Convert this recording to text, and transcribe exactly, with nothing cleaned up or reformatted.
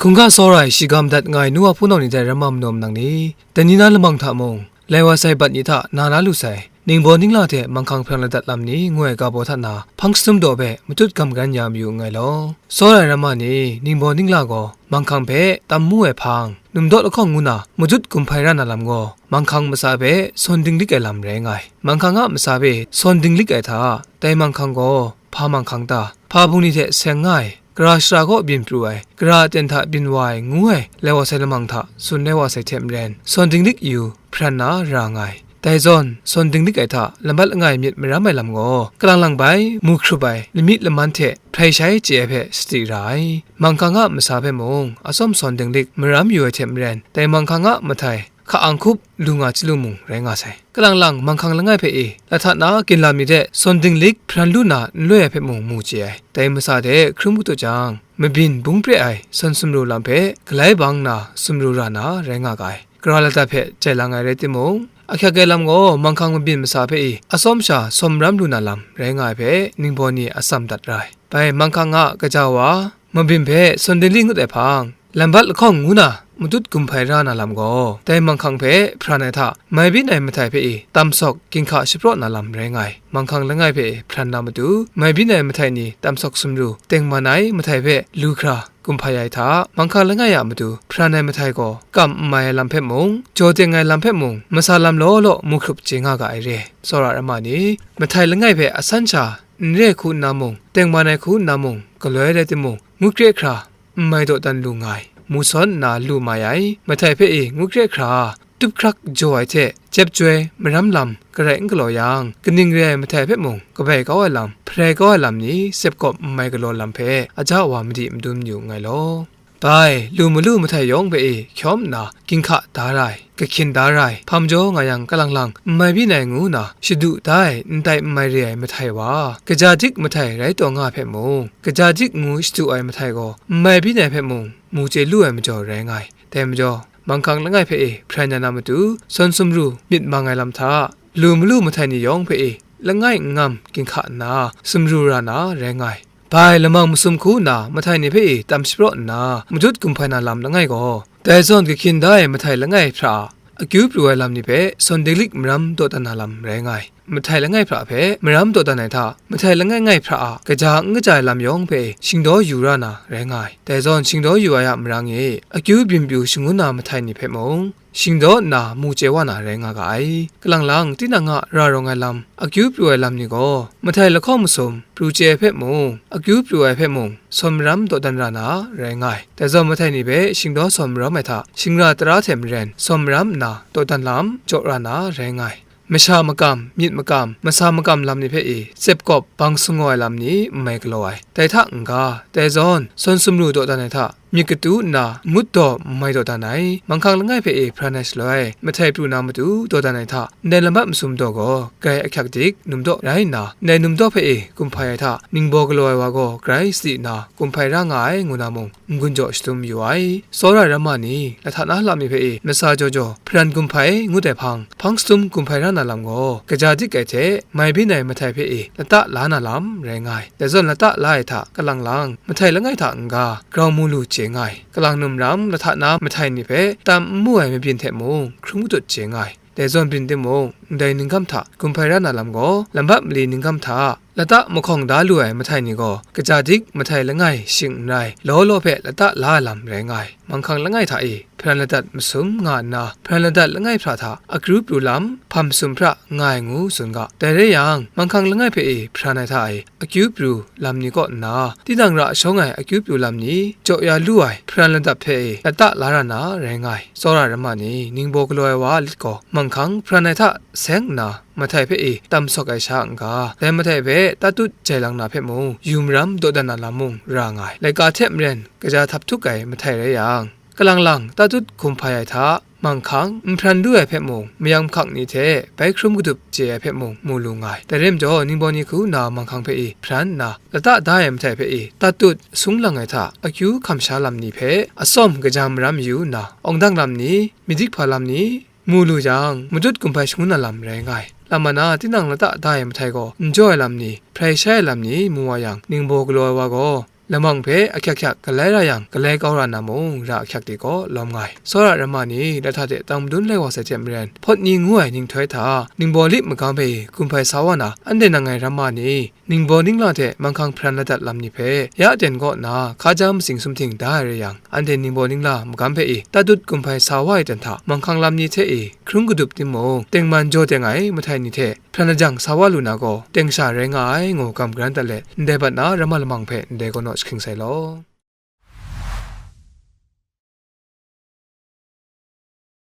Hkungga tsawra ai shi ga madat nga ai nu wa hpunau ni dai ramma manaw manang ni, dai ni na lamang hta mung, lai wa sai bat ni hta na na lu sai, ningbaw ningla hte manghkang hpran ladat lam ni ngu ai ga baw hta na hpang shatum daw hpe matut gam karan ya mayu nngai law. Tsawra ai ramma ni, ningbaw ningla gaw manghkang hpe tam mu ai hpang, numdaw lahkawng ngu na majut gumhpai ra na lam gaw, manghkang matsa hpe sawn dinglik ai lam rai nga ai. Manghkang a matsa hpe sawn dinglik ai hta, dai manghkang gaw hpa manghkang ta, hpa bungli hte seng nga ai, gara shara kaw byin pru ai, gara aten hta byin wa ai, ngu ai, lai wa sai lamang hta tsun lai wa sai hte maren, sawn dinglik yu hparan na ra nga ai. Dai zawn, sawn dinglik ai hta lambat langai myit maram ai lam gaw, kalang lang bai, mu hkrup ai, lamyit laman hte hprai shai chye ai hpe sadi ra ai. Manghkang a matsa hpe mung, atsawm sawn dinglik maram yu ai hte maren, dai manghkang a mahtai hka-ang hkup lu nga chyalu mung rai nga sai. Kalang lang manghkang langai hpe e, lahta na ginlam ni hte sawn dinglik hparan lu na nloi ai hpe mung mu chye ai. Dai matsa de hkrum kadu jang, mabyin bung pre ai sawn sumru lam hpe galai bang nna sumru ra na rai nga ga ai. Gara lata hpe jai lang ai rai timung, ahkyak ai lam gaw manghkang mabyin matsa hpe e, atsawm sha sawn maram lu na lam rai nga ai hpe ningbaw ni atsam dat ra ai. Bai manghkang a kaja wa, mabyin hpe sawn dinglik ngut ai hpang, lambat lahkawng ngu na matut gumhpai ra na lam gaw, dai manghkang hpe hparan ai hta, mai byin ai mahtai hpe e, tam sawk ginhka shapraw na lam rai nga ai. Manghkang langai hpe e hparan na matu, mai byin ai mahtai ni tam sawk sumru, tengman ai mahtai hpe lu hkra gumhpai ai hta, manghkang langai a matu hparan ai mahtai gaw, kam n mai ai lam hpe mung, jaw teng ai lam hpe mung, matsa lam law law mu hkrup chye nga ga ai re. Tsawra ai ramma ni, mahtai langai hpe asan sha n re hku nna mung, tengman ai hku nna mung, galoi rai timung, ngut kre hkra, n mai dawdan lu nga ai, mu sawn nna lu mai ai, mahtai hpe e ngut kre hkra, tup hkrak jaw ai hte, jep joi maram lam garai n galaw yang, kaning re ai mahtai hpe mung, kabai kau ai lam, hparai kau ai lam ni sepkawp n mai galaw lam hpe, aja wa madi madun yu nngai law. Bai, lu malu mahtai yawng hpe e hkyawm nna, ginhka da ra ai, kahkyin da ra ai, hpa majaw nga yang kalang lang n mai byin ai ngu na, shadu da ai, ndai n mai re ai mahtai wa, kaja dik mahtai rai taw nga hpe mung, kaja dik ngu shadu ai mahtai gaw, n mai byin ai hpe mung, mu chye lu ai majaw rai nga ai. Dai majaw, manghkang langai hpe e hparan ya na matu, sawn sumru myit mang ai lam hta, lu malu mahtai ni yawng hpe e langai n ngam ginhka nna, sumru ra na rai nga ai. Bai lamang masum hku nna mahtai ni hpe e tam shapraw nna, majut gumhpai na lam langai gaw, dai zawn kahkyin da ai mahtai langai hpra a akyu pru ai lam ni hpe sawn dinglik maram dawdan na lam rai nga ai. Mahtai langai hpra hpe maram dawdan ai hta, mahtai langai ngai hpra a kaja n kaja ai lam yawng hpe shingdaw yu ra na rai nga ai. Dai zawn shingdaw yu ai a marang e akyu byin pru shangun na mahtai ni hpe mung, shingdaw nna mu chye wa na rai nga ga ai. Kalang lang, tinang a ra rawng ai lam, akyu pru ai lam ni gaw, mahtai lahkawng masum, pru chye ai hpe mung, akyu pru ai hpe mung, sawn maram dawdan ra na rai nga ai. Dai zawn mahtai ni hpe shingdaw sawn maram ai hta, shingra tara hte maren, sawn maram nna dawdan lam jaw ra na rai nga ai. Masha makam, myit makam, masa makam lam ni hpe e, tsep kawp, bang sangawng ai lam ni n mai galaw ai. Dai hta n-ga, dai zawn, sawn sumru dawdan ai hta, myit katu nna ngut daw n mai dawdan ai, manghkang langai hpe e hparan ai shaloi, mahtai pru na matu dawdan ai hta, ndai lambat masum daw gaw, grai ahkyak dik, numdaw rai nna, ndai numdaw hpe e gumhpai ai hta, ningbaw galaw ai wa gaw grai sadi nna gumhpai ra nga ai, ngu na mung, n-gun jaw shadum yu ai. Tsawra ai ramma ni, lahta na lam ni hpe e, matsa jaw jaw, hparan gumhpai ngut ai hpang, hpang shatum gumhpai ra na lam gaw, kaja dik ai hte, mai byin ai mahtai hpe e, lata la na lam rai nga ai. Dai zawn lata la ai hta kalang lang, mahtai langai hta n-ga, grau mu lu chye nga ai. Kalang num ram lahta na mahtai ni hpe tam n mu ai mabyin hte mung hkrum kadut chye nga ai. Dai zawn byin timung, ndai ninggam hta gumhpai ra na lam gaw, lambat mali ninggam hta lata mahkawng da lu ai mahtai ni gaw, kaja dik mahtai langai shing n rai, law law hpe lata la ai lam rai nga ai. Manghkang langai hta e hparan ladat masum nga nna, hparan ladat langai hpra hta akyu pru lam hpam sum hpra nga ai ngu tsun ga. Dai rai yang, manghkang langai hpe e hparan ai hta e akyu pru lam ni kaw nna, tinang ra shawng ai akyu pru lam ni jaw ya lu ai hparan ladat hpe e lata la ra na rai nga ai. Tsawra ai ramma ni, ningbaw galaw ai wa a lit gaw, manghkang hparan ai hta seng nna, mahtai hpe e tam sawk ai sha n-ga, dai mahtai hpe tatut jai lang na hpe mung, yu maram dawdan na lam mung ra nga ai. Laika hte maren, kaja htap htuk ai mahtai rai yang, kalang lang tatut gumhpai ai hta, manghkang, n hparan lu ai hpe mung, mayam hkak ni hte bai hkrum kadup chye ai hpe mung mu lu nga ai. Dai rai majaw, ningbaw ni hku nna manghkang hpe e hparan nna, lata da ai mahtai hpe e tatut sung lang ai hta, akyu hkam sha lam ni hpe atsawm kaja maram yu nna, awng dang lam ni, myit dik hpa lam ni, mu lu jang, matut gumhpai shangun na lam rai nga ai. Lam mana, tinang lata da ai mahtai gaw, n jaw ai lam ni, hprai shai ai lam ni mu wa yang, ningbaw galaw ai wa gaw, Lamang hpe ahkyak hkyak galai ra yang, galai kau ra na mung, ra ahkyak de gaw lawm nga ai. Tsawra ramma ni lahta hte tang madun lai wa sai hte maren, Hpawt ni ngu ai ninghtoi hta, Ningbaw Lip magam hpe i gumhpai sa wa na, anhte nang ai ramma ni, Ningbaw Ningla hte Manghkang hparan la dat lam ni hpe, ya ten kaw nna, hkaja matsing sumhting da ai rai yang, anhte Ningbaw Ningla magam hpe i tatut gumhpai sa wa ai ten hta, Manghkang lam ni hte i hkrung kadup timung, tengman jaw teng ai mahtai ni hte hpran lajang sa wa lu na gaw, teng sha rai nga ai, ngu gam garan dat let, ndai bat na ramma lamang hpe ndai gaw naw jahking sai law.